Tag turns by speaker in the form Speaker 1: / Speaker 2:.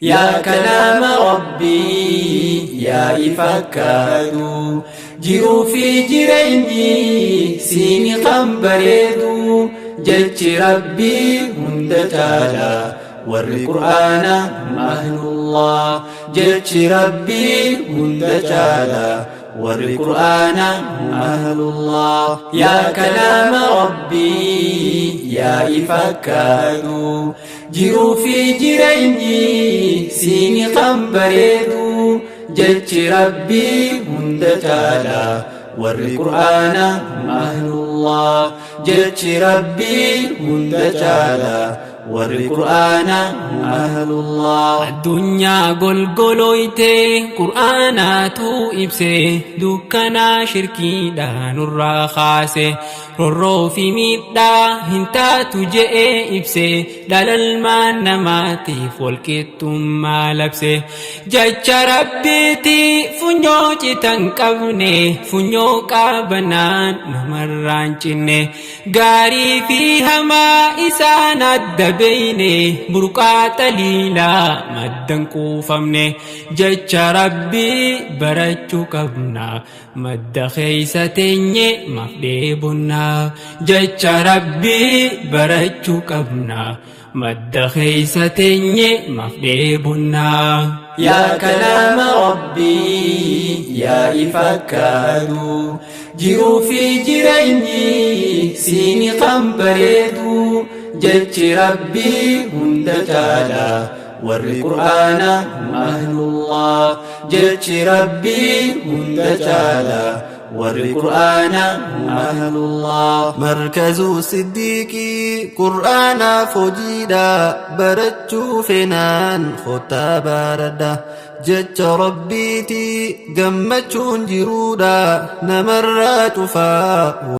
Speaker 1: Yaa kalaama Rabbii yaa ifa kaaduu, jiruu fi jireenyi siini kan bareedu. Jechi Rabbii hunda caala, warri Qur'aana ahlullah. Jechi Rabbii hunda caala, warri Qur'aana ahlullah. Yaa kalaama Rabbii yaa ifa kaaduu, jiruu fi jireenyi siini kan bareedu. Jechi Rabbii hunda caala, warri Qur'aana ahlullah. Jechi Rabbii hunda caala, warri Qur'aana ahlullah.
Speaker 2: Addunyaa golgolooyte Qur'aanaatu ibse, dukkanaa shirkiidhaa nurraa kaase, rorroo fi miidhaa hin taatu je'ee ibse, dhalalmaan namaatiif walqixxummaa labse. Jecha Rabbiiti funyoo citan qabne, funyoo qaabanaan namarraan cinne, gaarii fi hamaa isaan adda beeyne, burqaa xaliilaa maddan quufamne. Jecha Rabbii barachuu qabna, madda keeysa teenye maaf dheebonnaa? Jecha Rabbii barachuu qabna, madda keeysa teenye maaf dheebonnaa?
Speaker 1: Yaa kalaama Rabbii yaa ifa kaaduu, jiruu fi jireenyi siini kan bareedu. Jechi Rabbii hunda caala, warri Qur'aana ahlullah. Jechi Rabbii hunda caala, warri Qur'aana ahlullah.
Speaker 3: Markazuu Siddiiqii Qur'aanaaf hojiidha, barachuu feenaan kottaa baradha. Jecha Rabbiitii gammachuun jiruudha namarraa cufaa.